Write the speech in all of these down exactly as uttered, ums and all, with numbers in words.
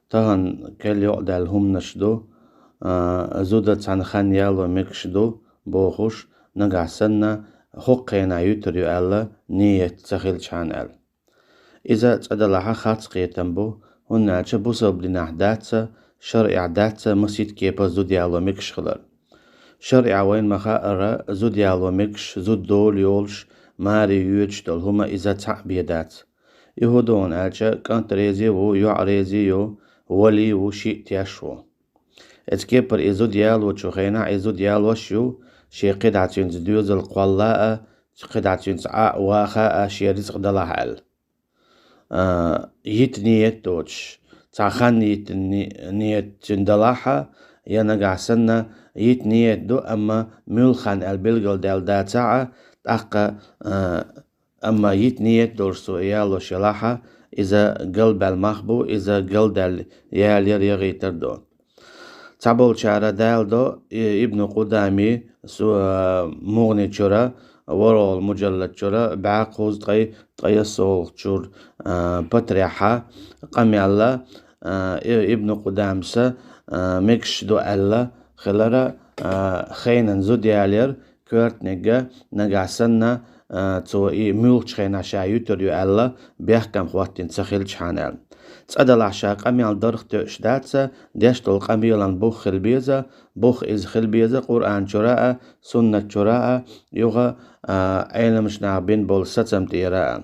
Тахан кел йоӀ даьлла хӀуманаш ду, а, зуда цхьана ханна яло мегаш ду, бохуш, нагахь санна хӀокху хенахь юьтур ю аьлла, ниет ца хилчхьана аьлла. Иза цӀа далахьа харц кхетам бу, хӀунда аьлча бусалба динахь дац, шарӀехь дац масийтта кепара зуда яло мегаш хилар. ШарӀехь вайна ма-хаъара, зуда яло мегаш, зуда дола йолуш, маре йоьдуш долу хӀума иза цхьаъ бен дац. И хӀун ду аьлча, кӀант реза ву, йоӀ реза ю, вали ву, шиъ теш ву. Эцу кепара и зуда ялочу хенахь, и зуда ялош ю, шен кхидӀа цуьнца доьзал кхолла а, кхидӀа цуьнца Ӏа а ваха а, шен рицкъ далахь аьлла. А, йита ниет доцуш, цхьа хан йита ни-, ниет цуьнан далахь а, я нагахь санна йита ниет ду, амма муьлха хан аьлла билгалдаьлла дацахь а, тӀаккха, а, амма йита ниет долуш цо и ялош елахь а, иза галбаьлла мах бу, иза галдаьлла ялаяр, яхийтар ду. Цхьаболчара даладо, и-, Ибн Къудами су-, а, МугӀни чуьра, ворхӀалгӀа мужаллад чуьра, бӀе кхузткъе ткъаесналгӀачу чуьра, а, патарехь къамел, а, и-, Ибн Къудамас, а, мегаш ду аьлла хилар, а, хенан зуда ялаяр, коьртаниг а, нагахь санна, а, цо и муьлххачу хенахь ша юьтур ю аьлла, бехкам хӀоттийна ца хилчхьана аьлла. ЦӀа далахь ша къамел дарх тоьуш дац, деш долу къамелан бух хила беза, бух иза хила беза Къуръан чуьра а, суннат чуьра а, юха, а, Ӏеламчу наха бина болу сацам тӀера а.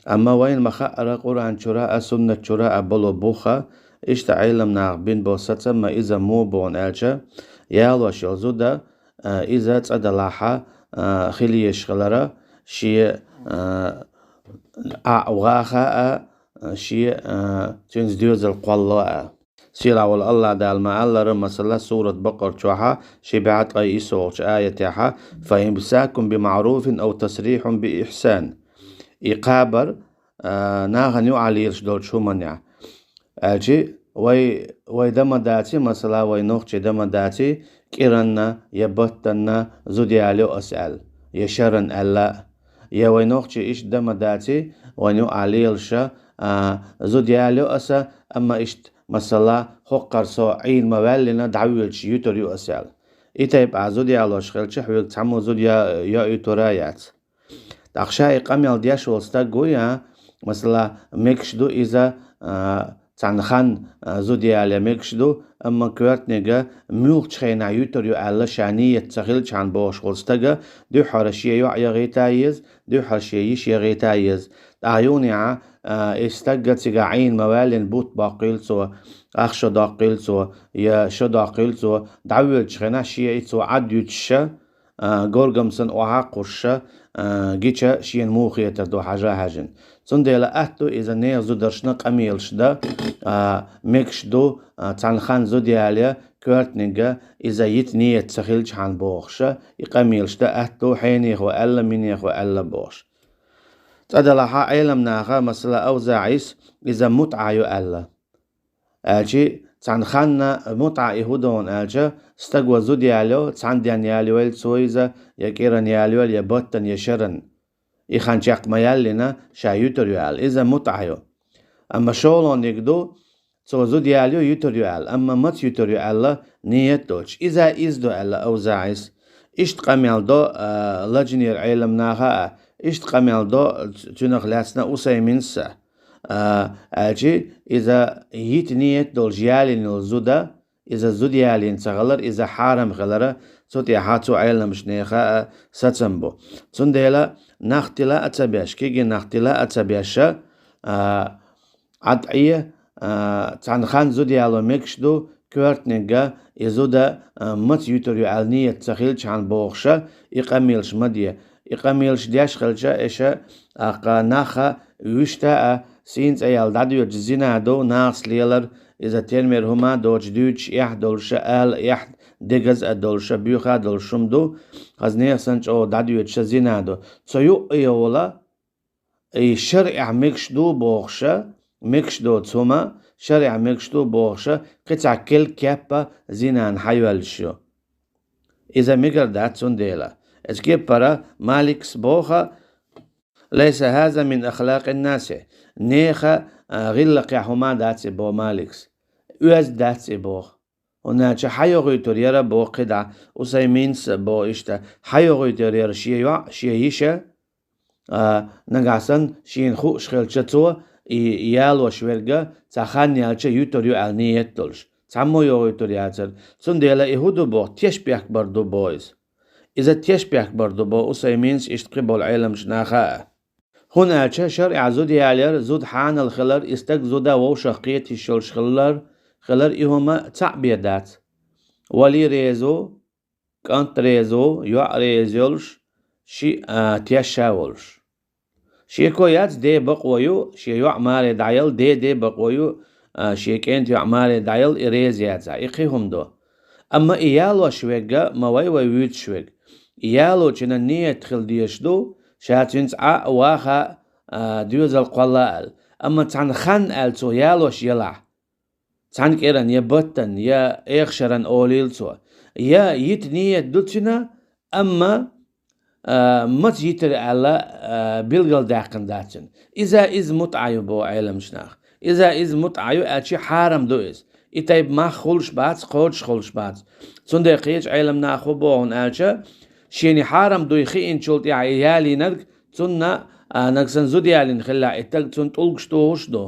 Амма вайна ма-хаъара, Къуръан чуьра а, суннат чуьра а болу бух а, иштта Ӏеламнаха бина болу сацам а, иза муха бу аьлча, ялош йолу зуда, а, иза цӀа далахь а, а, хила езаш хилар, шен, а, Ӏа ваха а, а, шен, а, цуьнца доьзал кхолла а. Сийлахь волу АллахӀ Дала ма-аллара, масала, сурат Бакъара чохь ши бӀе ткъе исс волчу аятехь: «Фа имсакун би маъруфин ав тасрихьун би ихсан». И кхабар, а, нахана юкъахь лелаш долчу хӀуманехь. Аьлчи, вай, вай дан ма даций, масала, вай нохчий дан ма даций, кӀиранна я баттанна зуда ялайо ас аьлла, я шаран аьлла а. Я вай нохчий иштта дан ма даций, вайна юкъахь лелаш, а, зуда ялайо аса, амма иштта, масала, хӀокхара со Ӏийна ма ваьллина, дӀавоьдуш юьтур ю ас аьлла. И тайпа ахь зуда ялош хилча, хьоьга цхьаммо зуда я-, йоуьйтур а яц. ТӀаккха ша и къамел деш волу стаг ву, я, масала, мегаш ду иза, а, цхьана хан, а, зуда ялае мегаш ду, амма коьртаниг а муьлххачу хенахь юьтур ю аьлла, ша ниет ца хилчхьана бохуш волу стага, дуьххьара шен йоӀ яхийта еза, дуьххьара шен йиша яхийта еза. ТӀаккха юханехьа, а, и стаг а цигахь Ӏийна ма ваьллина, бутт боккхийла цо, ах шо доккхийла цо, я шо доккхийла цо, дӀавоьдучу хенахь шен и цо Ӏад юьтуш а, а, горгамсан охьа а кхуссуш а, а, гича шена муха хетар ду хьажа а хьаьжина. Цундела атта ду иза нехан зударшна къамелаш дан, а, мегаш ду, а, цхьана хан зуда ялае, коьртаниг а иза йита ниет ца хилчхьана бохуш а, и къамелаш дан атта ду, хьенехо аьлла, минехо аьлла бохуш. ЦӀа далахь Ӏеламнаха, масала, АвзаӀис, иза мутӀа ю аьлла. Аьлчи, цхьана ханна мутӀа и хӀун ду аьлча, стага зуда ялайо, цхьана денна ялайойла цо иза, я кӀиран ялайойла, я баттан, я шаран. И хан чекх ма яьллина, ша юьтур ю аьлла, иза мутӀа ю. Амма шолгӀаниг ду, цо зуда ялайо, юьтур ю аьлла, амма маца юьтур ю аьлла, ниет доцуш. Иза иза ду аьлла АвзаӀис. Иштта къамел до, а, лажнера Ӏеламнаха а, иштта къамел до ц-, цуьнах лаьцна Усайминс а. А, аьлчи, иза йита ниет долуш ялийна йолу зуда, иза зуда ялийна ца хилар, иза хьарам хилар, цу тӀехь цу Ӏеламчу нехан а сацам бу. Цундела нах тила а ца беш, кегий нах тила а ца беш, а, Ӏад Ӏе, а, цхьана хан зуда яло мегаш ду, коьртаниг а и зуда, а, маца юьтур ю аьлла ниет ца хилчхьана бохуш а, и къамелаш ма де. И къамелаш деш хилча, эша, аккха, наха вуьшта а, сийна цӀе яьлла дӀадоьдуш зина ду, нахаца лелар, иза тенмер хӀума а доцуш, дуьйцуш эхь долуш а, ала эхь, дегаза а долуш а, буьйха а долуш хӀума ду, хаза нехан санна чӀогӀа дӀадоьдуш а зина ду. Цо юкъа а йовла, и шарӀехь мегаш ду бохуш а, мегаш доцу хӀума, шарӀехь мегаш ду бохуш а, кхин цхьа кел кеп а зинана хьайоьллуш ю. Иза мегар дац цундела. Эцу кепара Маликс боху: «Лайса хаза мин ахлакъин наси». Нехан, а, гӀиллакхехь хӀума дац и, бо Маликс. оьзда дац и боху. ХӀунда аьлча хьайогӀуьйтур яра боху кхидӀа, Усайминс а боху иштта, хьайогӀуьйтур яра шен йоӀ, шен йиша, а, нагахь санна шена хууш хилча цо, и ялош верг цхьа хан яьлча юьтур ю аьлла ниет долуш. Цхьаммо йогӀуьйтур яцара. Цундела и хӀун ду боху, тешбехк бар ду боху иза. Иза тешбехк бар ду боху Усайминс иштта кхин болу Ӏеламчу наха а. ХӀунда аьлча шарӀехь зуда ялар, зуда хьанал хилар, и стаг зуда вовшах кхета йиш йолуш хилар, хилар и хӀума цхьаъ бен дац. Вали реза ву, кӀант реза ву, йоӀ реза йолуш, шиъ, а, тешша а волуш. Шеко яц, ден бакъо ю, шен йоӀ маре дӀаяла, ден, ден бакъо ю, а, шен кӀентан йоӀ маре дӀаяла, и реза яцахь, и кхин хӀума ду. Амма и ялош верг ма вай вай вуьйцуш верг. И ялочунна ниет хила дезаш ду, ша цуьнца Ӏа а, ваха а, а, доьзал кхолла аьлла. Амма цхьана хан аьлла цо ялош елахь, цхьана кӀиран я баттан, я эхашаран олийла цо. Я йита ниет ду цуьнан, амма, а, маца йитира аьлла, а, билгалдаьккхина дац цуьнан. Иза, иза мутӀа ю боху Ӏеламчу наха. Иза, иза мутӀа ю аьлча хьарам ду иза. И тайпа мах хуьлуш бац, кхочуш хуьлуш бац. Цундела кхечу Ӏеламнаха хӀун боху хьуна аьлча, шена хьарам дуй хиъначул тӀаьхьа и ялийнарг, цунна, а, нагахь санна зуда ялийна хилла и стаг, цунна тӀулгаш тухуш ду.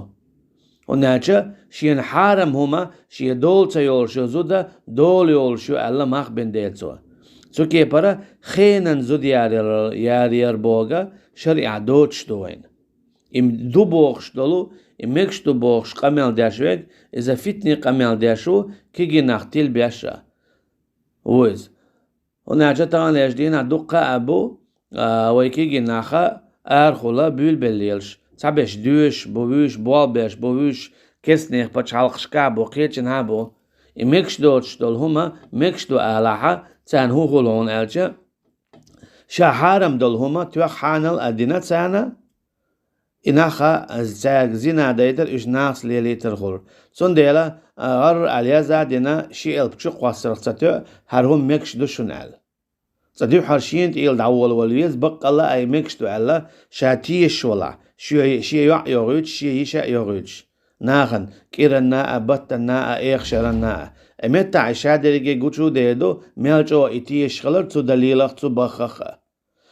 ХӀунда аьлча шена хьарам хӀума, шен дола ца йолуш йолу зуда дола йолуш ю аьлла мах бина дела цо. Цу кепара хенан зуда яр-, яр-, яр боху шарӀехь доцуш ду вайна. И ду бохуш долу, и мегаш ду бохуш къамел деш верг, иза фитне къамел деш ву, кегий нах тилбеш а ву иза. ХӀунда аьлча таханлерчу дийнахь дуккха а бу, а, вай кегий наха арахула буьйлабелла лелаш. Цхьаберш доьшуш бу вуьйш, болх беш бу вуьйш, керстанех пачхьалкхашкахь бу, кхечанхьа бу. И мегаш доцуш долу хӀума мегаш ду алахьа, царна хӀун хуьлу хьуна аьлча, ша хьарам долу хӀума тоьхна хьанал а дина царна, и нах а, цаьрга зина дайтар, уьш нахаца лелийтар хуьлу. Цундела, а, гӀарра аьлла яза а дина, ши элп чу кхоссарх ца тоьа, хӀара хӀума мегаш ду шуна аьлла. Цкъа дуьххьара шена тӀера дӀаволавала веза, баккъалла а и мегаш ду аьлла, ша тешаш валахь, шен, шен йоӀ йогӀуьйтуш, шен йиша а йогӀуьйтуш. Нахана, кӀиранна а, баттанна а, эхашаранна а. И меттахь и ша дерриге гучу а дер ду, мел чӀогӀа и тешаш хилар цу далилах, цу бахах а.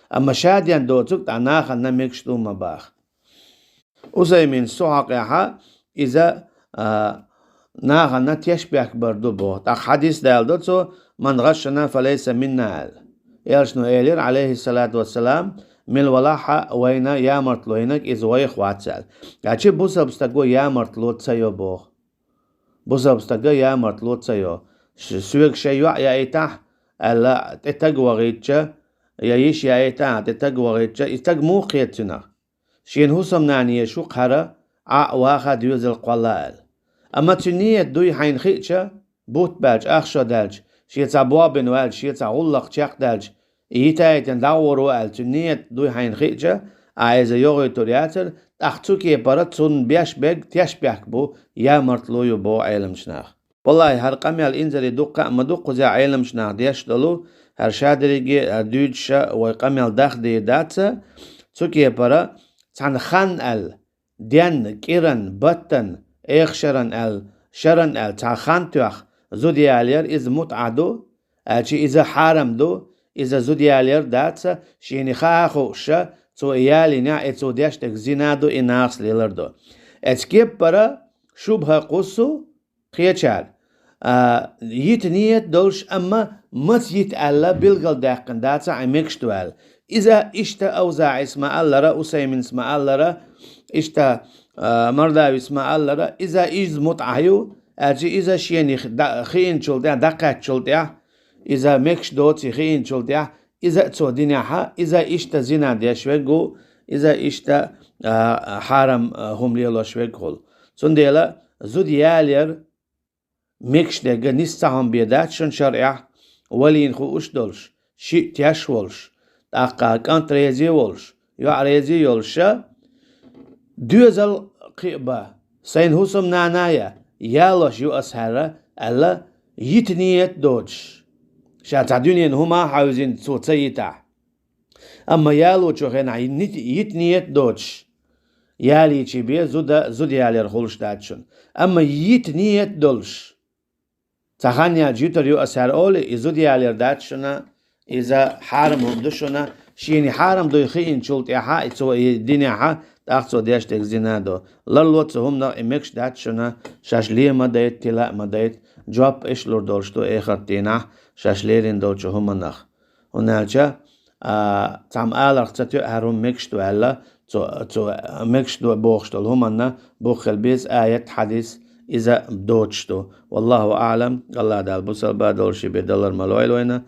Амма ша ден доцург тӀаккха нахана мегаш ду ма баха. Усайминс цу хьокъехь иза, а, нахана тешбехк бар ду боху. ТӀаккха хьадис даладо цо: «Ман гӀашшана, фалайса минна», – аьлла. Элчано элира, Ӏалайхиссалату вассалам: «Мила валахь а, вайна ямартло йинарг, иза вайх вац», – аьлла. Аьлча бусалба стаго ямартло ца йо боху. Бусалба стага ямартло ца йо. Ш-, соьга шайн йоӀ яийтахь, аьлла, тӀе таг вахийтча, я йиша яийтахь, тӀе таг вахийтча, и стаг муха кхета цуьнах? Шена хӀусамнана езаш ву-кх хӀара, Ӏа а, ваха а доьзал кхолла аьлла. Амма цуьнан ниет дуй хьайна хиъча, бутт баьлча, ах шо даьлча, шен цхьа болх бина ваьлча, шен цхьа гӀуллакх чекхдаьлча, и йитайтина дӀагӀур ву аьлла цуьнан ниет дуй хьайна хиъча, ахь иза йогӀуьйтур яцара, тӀаккха цу кепара цунна беш берг тешбехк бу, ямартло ю боху Ӏеламчу наха. Валлахьи, хӀара къамел инзаре дуккха а ма ду кхузахь Ӏеламчу наха деш долу, хӀара ша дерриге а дуьйцуша вай къамел дахдийр дац, цу кепара цхьана хан аьлла, денна, кӀиран, баттан, эхашаран аьлла, шаран аьлла, цхьа хан тоьхна, зуда ялаяр иза мутӀа ду, аьлча иза хьарам ду, иза зуда ялаяр дац, шена хаа а хууша, цо и ялийнехь, и цо деш дерг зина ду, и нахаца лелар ду. Эцу кеппара шубха кхуссу кхечара. А, йита ниет долуш, амма маца йита аьлла билгалдаьккхина дацахь, и мегаш ду аьлла. Иза иштта Авзаъис ма-аллара, Усайминс ма-аллара, иштта, а, Мардавис ма-аллара, иза иза мутӀахь ю, аьлча иза шена хи-, да-, хиъначул тӀаьхьа, дӀакхаьччул тӀаьхьа, иза мегаш доций хиъначул тӀаьхьа, иза а цо динехьа, иза иштта зина деш верг ву, иза иштта, а, хьарам, а, хӀума лелош верг хуьлу. Цундела зуда ялаяр мегаш дерг нис цхьа хӀума бен дац шуна шарӀехь, валийна хууш долуш, шиъ теш волуш, тӀаккха кӀант реза волуш, йоӀ реза йолуша, доьзал кхиъ бан, сайн хӀусамнана я, ялош ю ас хӀара, аьлла, йита ниет доцуш. Ша цхьа дуьненан хӀума а хьаьвзина цо ца йитахь. Амма ялочу хенахь йит-, йита ниет доцуш, ялийча бе, зуда, зуда ялар хулаш дац шуна. Амма йита нийят долаш, цхьа хан яьлча ютар ю ас хӀара олий, и зуда ялар дац шуна, иза хьарам хӀума ду шуна, шена хьарам дуй хиинчул тӀехьа, и цо и динехьа, тӀаккха цо деш дерг зина ду. Ларло цу хӀуманах, и мегаш дац шуна, шоаш ле ма дайта, тила а ма дайта, жоп иштта лур долаш ду эхарта дийнахьа, шоаш лерина долчу хӀуманах. ХӀунда аьлча, а, цхьамма аларх ца тоьа хӀара хӀума мегаш ду аьлла, цу, цу мегаш ду бохуш долу хӀуманна бух хила беза аят, хьадис, иза доцуш ду. Валлаху аӀлам, АллахӀ Дала бусалба долуш бен далар ма лойла вайна.